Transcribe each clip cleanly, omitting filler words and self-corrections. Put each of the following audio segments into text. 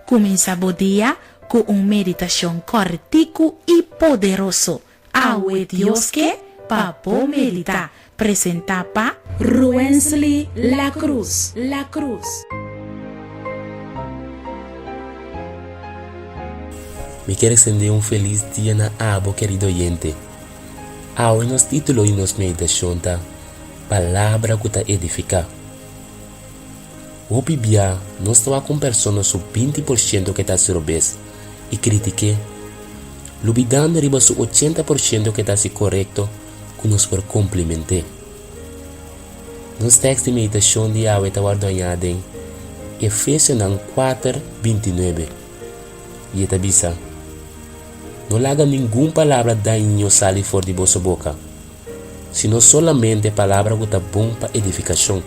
Kuminsá bo dia ku un meditashon kòrtiku i poderoso. Awe Dios ke pa bo meditá. Presentá pa Ruensly La Cruz. La Cruz. Mi kier extende un feliz dia na abo kerido oyente. Awe nos titulo di nos meditacion ta Palabra cu ta edifica. Hopi bia nos ta wak un persona su 20 por ciento ke ta haci robes y critik'é, lubidando riba su 80 por ciento ke ta haci corecto cu nos por compliment'é. Nos tekst di meditacion di awe ta wòrdu hañá den Efesionan kuater, 29, i e ta bisa, No laga ningun palabra daño sali for di boso boka, sino solamente palabra ku ta bon pa edifikashon,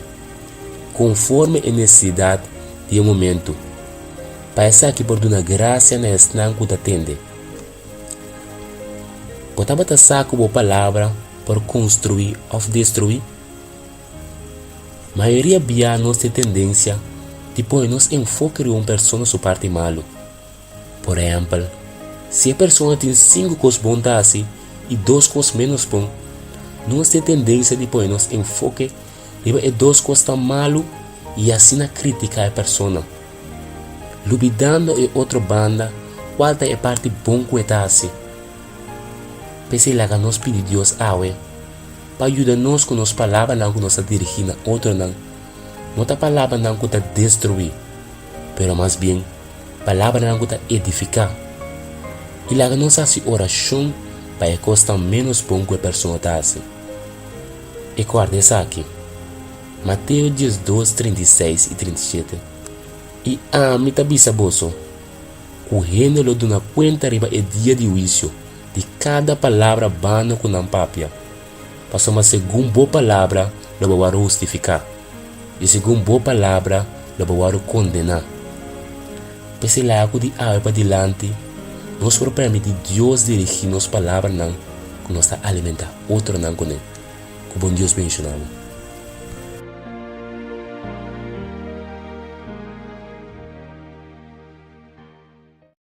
konforme e nesesidat di e momentu, pa esaki por duna grasia na esnan ku ta tende. Bo tabata sa ku bo palabra por konstruí òf destruí? Mayoria bia nos tin tendensia di pone nos enfoke riba un persona su parti malu. Por ehèmpel, si e persona tin sinku kos bon ta hasi i dos kos ménos bon, nos tin tendensia di pone nos enfoke riba e dos kosnan malu i asina kritiká e persona, lubidando e otro banda kual ta e parti bon ku e ta hasi. P'esei laga nos pidi Dios awe pa yuda nos ku nos palabranan ku nos ta dirigí na otronan no ta palabranan ku ta destruí, pero mas bien Palabranan ku ta edifiká. I laga nos hasi orashon pa e kosnan ménos bon ku e persona ta hasi. I kòrda esaki, Mateo 12, 36 i 37, I ami ta bisa boso, ku hende lo duna kuenta riba e dia di huisio di kada palabra bano ku nan papia. Pasobra segun bo palabra lo bo wòrdu hustifiká, i segun bo palabra lo bo wòrdu kondená. P'esei laga ku di awe padilanti nos por permití Dios dirigí nos palabranan ku nos ta alimentá otronan kuné. Ku bon Dios benshoná bo.